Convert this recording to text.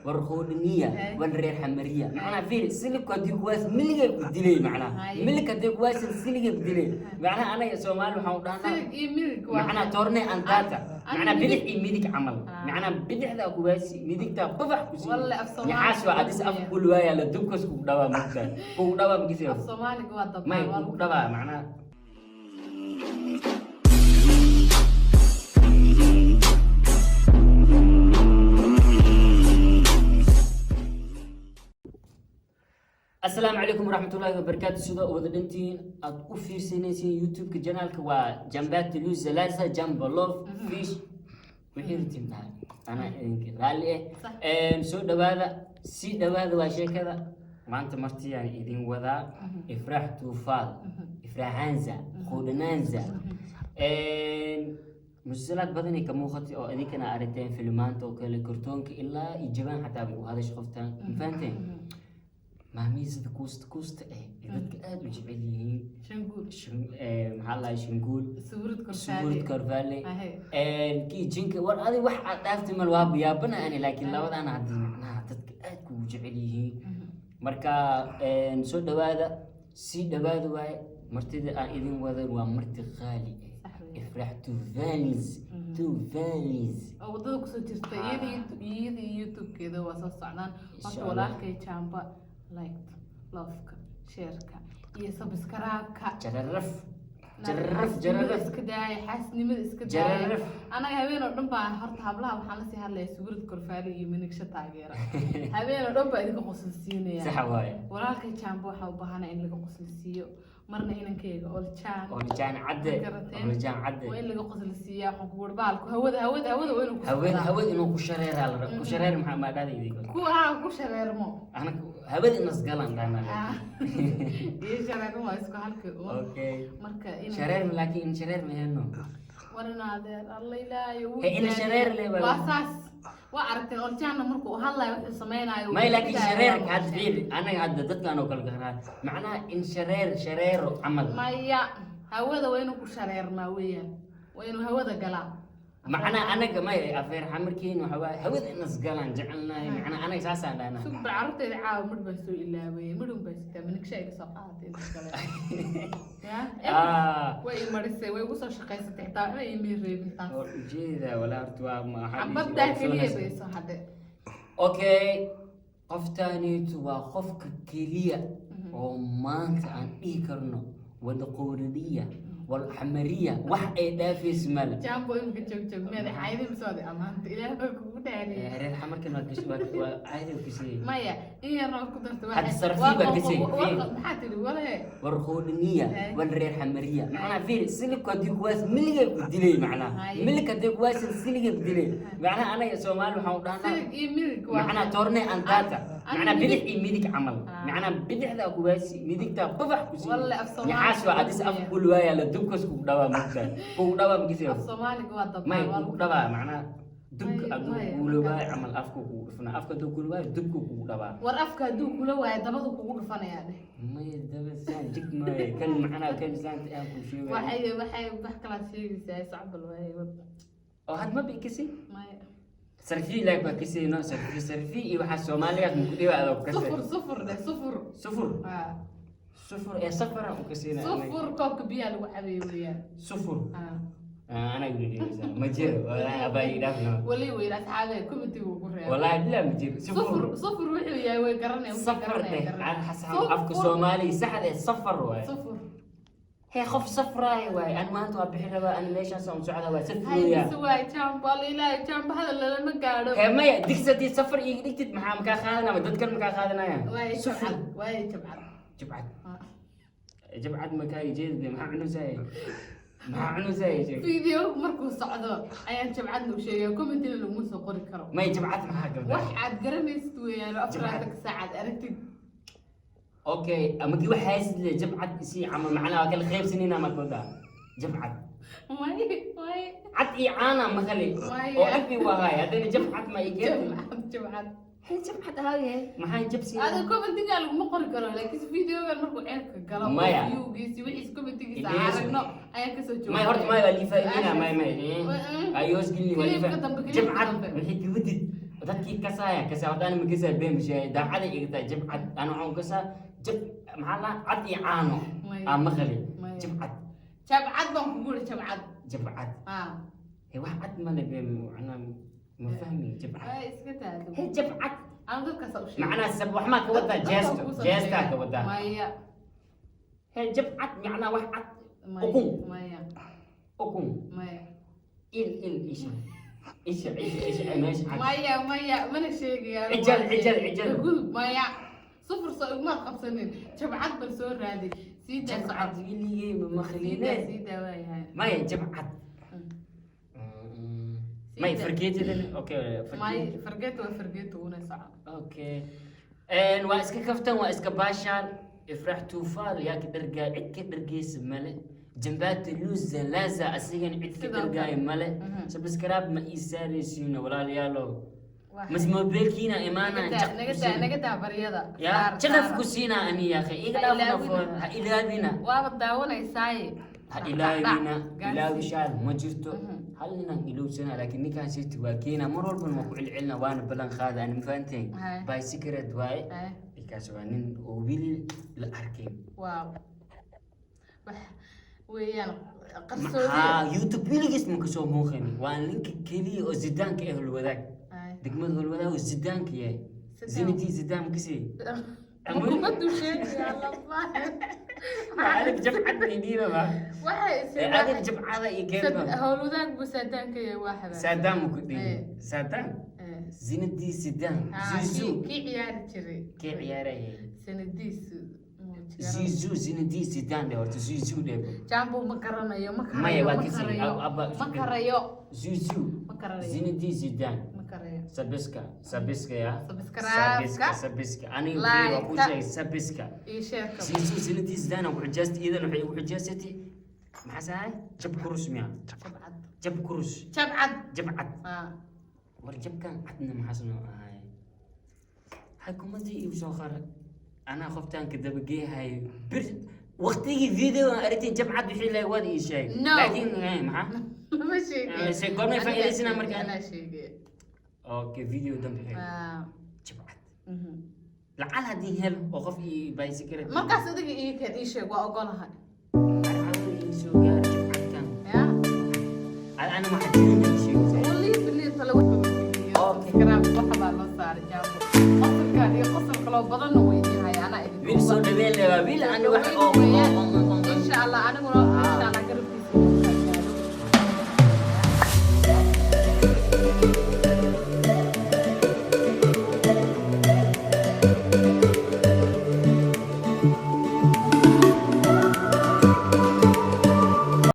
War qoodhiniya wal reer Xamariya. Macnaha fiiri, siligku haddii kuwaas miligay ku dilay macnaha. Milig haddii kuwaas siligay ku dilay. Macnaha anaga Soomaali waxaan u dhahnaa Silig iyo midig waa macnaha toorne antaata. Macnaha bidix iyo midig camal. Macnaha bidixda kuwaasi, midigta babax ku sii. Walle, af Soomaali Yaxaas waa adis af kulwaaya la dubkas kugu dhawaa mugtaa. Kugu dhawaa magisi. Af Soomaaliga waa dabaa. May kugu dhawaa macnaha. Asalaamu calaykum waraxmatullaahi wabarakaatu. Sida wada dhantiin aad u fiirsanaysiin YouTube-ka janaalka waa Jambati Luzalaza Jamba Love Fish. Wixii rabtiin tahay anaa idinka raalli eh. Soo dhawaada, sii dhawaada. Waa sheekada maanta martiyaan idin wadaa Ifraax Tuufaal, Ifraaxanza Quudhanaanza. Musalsalaad badanay ka muuqatay oo idinkana aragteen, filimaanta oo kale, kartoonka ilaa iyo jabaan xataa bay u hadasha qoftaan. Ma fahanteen? Maamihii sida kuusta kuusta ah ee dadka aada u jecel yihiin. Shanguul. Maxaa la dhahay, Shanguul. Suurad. Suurad Korfaale. Korfaale. Ahe. Kii jinka war adi wax aad dhaaftay mal waa yaabana ani, laakiin labadana haddii macnaha dadka aad kugu jecel yihiin. Marka soo dhawaada, sii dhawaada. Waaye martida aan idin wadan waa marti qaali ah. Sax weeye. Ifraax Tuvalis, Tuvalis. Oo wadada kusoo jirta iyada iyo YouTube-keeda waa soo socdaan. Insha Horta Allah. walaalkay Jamba, like, love-ka, share-ka iyo subscribe-ka. Jararaf jararaf jararaf. Iska daaya xaasnimada, iska daaya. Jararaf. Anaga habeen oo dhan baa horta hablaha waxaan lasii hadlaya Suurad Korfaale iyo Minigsho taageera. Habeen oo dhan baa idinka qosolsiinaya. Saxa waaye. Walaalkay Jamba waxaa u baahanaa in laga qosolsiiyo, marna inankayga Oljaan. Oljaan cadde. Garateen. Oljaan cadde. Waa in laga qosolsiiyaa. Waxaan kugu baalku hawada hawada hawada waa inuu ku hawada socdaa. Hawada inuu ku shareeraa la rabo. Ku shareer maxaa maa dhahda idinka? Ku haa ku shareermo. Anaga hawada inas galan dhahna. Ah. Iyo shareermo waa isku halka uun. Okay. Marka in Shareer laakiin in shareer ma helno. War in adeer alla ilaayo wuu He, ina daaliya. Shareer le waa. Waa saas, waa aragteen Oljaanna markuu hadlayo wuxuu samaynayo. May, laakiin shareerka hadda fiiri, anaga hadda dadkan oo kale garaa macnaha in shareer shareero camal. Maya, hawada waa inuu ku shareermaa weeyaan, waa inuu hawada galaa. Macnaha anaga may afeer xamarkiin waxa waaye hawada inas galaan jecelnahay. Macnaha anaga saasaan dhahnaa. Sugba carruurtayda caawa midh baan soo ilaaway, midhun baan sitaa, minigsha iga soo qaadatay inta kale ya. Way i marisay, way igu soo shaqaysatay, xitaa waxba iimay reebin taas. Oo ujeeda walaa horta waa maxaa dhihi Xabaddaa jiray, keliya soo bay soo hadhay. Okay, qoftaaniitu waa qofka keliya oo maanta aan dhihi karno wada qowradiya wal xamariya wax ay dhaafaysa male. Jambo, imika joog joog meeda caydi mise waad amaanta? Ilaah baa kugu dhaariyay. Reer xamarkan waa waa caadi kasii. Maya, in yarna waad ku dartay. Hadda sarfii baa kasii, fiiri. Maxaa tiri walahe? War qoodhiniya wal reer xamariya. Macnaha fiiri, siligku haddii kuwaas miligay ku dilay macnaha. Milig haddii kuwaas siligay ku dilay macnaha anaga Soomaali waxaan u dhahnaa Silig iyo midig waa macnaha toorne antaata. Macnaha bidix iyo midig camal. Macnaha bidixda kuwaasi, midigta babax ku sii. Walle, af Soomaali Yaxaas waa adis af kulwaaya la dubkas kugu dhawaa mugtaa. Kugu dhawaa magisi. Af Soomaaliga waa dabaa. May kugu dhawaa macnaha dubka May- hadduu may, kugula waayo camal afka kugu dhufanaa. Afka hadduu kula waayo dubka kugu dhawaa. War afka hadduu kula waayo dabadu kugu dhufanayaa dheh. May, daba saan jig maayo kan macnaha kan saanta aan ku sheegayo. Waxay wax kalaad sheegaysaa sacbal waaye wad. Oo had ma bi kasi. Maya. Sarfi laag baa kasi no sarfi sarfi iyo waxaa Soomaaligaas muku dhiba adoo kasi. Sufur, sufur dheh, sufur. Sufur. Ah. Sufur ee safara u kasina. Sufur koobka biyaha lagu cabeeyo weeyaan. Sufur. Ah. Anaga dhigaysa ma jiro walaahi abaa ii dhaafno. Wali weyl asxaabe committee ugu reebay. Walaahi bilaa ma jiro. Sufur. Sufur. Sufur wuxuu yahay way garanaya, wuxuu safar garanaya, dheh. garanaya. Aan xasan afka Soomaaliga saxda ee safar waaye. Sufur. Hee, qof safraay waaye. An maanta waa bixi rabaa, an meeshaas aan socdaa waa Hay safrooyaa. mise waay Jambo, alla ilaahay Jambo hadal lalama gaadho. Hee maya, digsadii safar iiga dhigtid maxaa makaa qaadanaya? Dadkan makaa qaadanaya? Waay sufur. Jabcad waay, jabcad. Jabcad. Ah. Jabcad makaa jeedde maxaa cunusaay, maxaa cunusaay sheeg. Video markuu socdo ayaan jabcadna u sheegaya, commentina laguma soo qori karo. May, jabcad maxaa gabdaa? Wax aad garanaysid weeyaan oo Jabcad. 24 saacaad aragtid. Okay, ama kii wax haysid le jabcad isii camal macnaha waa kala qaybsanina ma koda jabcad. May may. Cad iyo caana maqali. Maya. Oo abi wahay haddana jabcad ma ii keentay. Jabcad, jabcad. Hee, jabcad ahaaye maxaa jabsi? Adiga commentiga laguma qori karo, laakiin videogan markuu ceelka galo Maya. viewgiisi wixiis commentigiisa Ideeso. aragno ayaan kasoo jawaabaya. May horta may waa liifaa'idina may may. Ay hoos gelini waa Clipka liifa dambe, clipka jabcad dambe. Wixii kawadid. Dadkii kasaaya kasaa haddaan ma kasaa, been bishaay, daacada iga tahay. Jabcad ana waxaan kasaa jab, maxaa la, cad iyo caano. Maya. Aa maqali. Maya. Jabcad. Jabcad baan kugu iri, jabcad. Jabcad. Ah. He, wax cad male been, macnaa ma fahmi jabcad. Ay, iska taado. He, jabcad. Aan dadkaas u sheegay. Macnaa sab wax maa ka wadaa, jeesto jeestaa ka wadaa. Maya. He, jabcad macnaa wax cad. Maya. Ukun. Maya. Ukun. Maya. Il il isha isha isha isha meesha cad. Maya, maya, mana sheegaya. Cijal, cijal, cijal. Gudub, maya. Sufur soo iguma qabsanin. Jabcad bal soo raadi. Sii daa. Jabcad weligey ma Sii daa. maqline. Sii daa, waayahay. Maya, jabcad. May fargeetadana, okay. May. Fargeet. Fargeeto waa fargeeto, una soco. Okay, waa iska kaftan, waa iska baashaan. Ifrax Tuufaal yaa ka dhargaa, cid ka dhargeysa male. Jambaata Luza Laza asigan cid ka Sidoo dhargaayo kale. male. Subscribe ma ii saaraysiino, walaalayaalow? Waa Mas mobilkiina imaana. Naga daa, naga daa baryada. Ya Saar, jaqaf saara. ku siina ani, ya akhi, iga Ha dhaafna. ilaawina. Foon ha ilaawina. Waaba daawanaysaaye. Ha ilaawina. Gaarsiin. Ilaawishaal ma jirto. Hal ninaan ilowsana, laakiin ninkaan siti waa keena, mar walbana waa ku celcelina, waana ballan qaada ani, ma fahanteen? Hay. By secret waaye. Hay. Ninkaas waa nin oo wili la arkay. Waaw, wax weeyaan qarsoodi. Maxaa YouTube weligiis ma kasoo muuqani? Waa ninka keliya oo Zidaanka eh, Holwadaag. Hay. Degmada Holwadaag oo Zidaanka yahay. Zidane. Zinedine Zidane makasii. Kubaddu sheegaya Allah. Adig jabcad idhiibaba. Waxay Adig jabcada iyo keenba. Howlwadaag buu saadaanka yahay, waa xabaa. Saddam ku dhihi. Eh. Saddam, Zinedine Zidane. Zizou. Kii ciyaari jiray. Kee ciyaarayay? Sanadiisu. Zizou, Zinedine Zidane dhe horta, Zizou dhe. Jambo ma garanayo, ma Maya, karayo. waa Ma kasii. karayo. Ma karayo. Zizou. Ma karayo. Zinedine Zidane. Ma karayo. Sabiska, sabiska ya. Subscribe-ka. Sabiska, sabiska, aniga kaliya waa ku Like-ka. sheegay sabiska. Ii sheeka. Zizou, Zinedine Zidane ku xijaastay, iidan waxay ugu xijaasatay, maxaa sahay, jab kurus miya? Jabcad. Jab kurus. Jabcad. Jabcad. Ah. War jabkan cadna maxaas noo ahay? Xukuumadii igu soo qara, anaa qoftaan ka dabageehayo bir waqtigii video aan aragtiin jabcad wixii lahay waad ii sheeg. No. Laakiin maxaa? Ma sheegay. Eh, goormay faa'iidaysanaa marka? Anaa sheegay. Okay, video dambe xig. Ah. Jabcad lacal haddii helo oo qof ii bicycle. Markaas adiga ii keen, ii sheeg, waa ogolahay. Ii soo gaar jabcadkan. Ya. Ana waxaa jirina ii sheegaysaa. Wallaahi billahi tala waxa ma bixiyo. Okay. Subscribe waxa baa loo saaray Jambo. Qosolkaan iyo qosol kaloo badanna way idiin haya, anaa idin Wiil soo dhaween le waa wiil ani wax oo Insha Allah, aniguna insha Allah.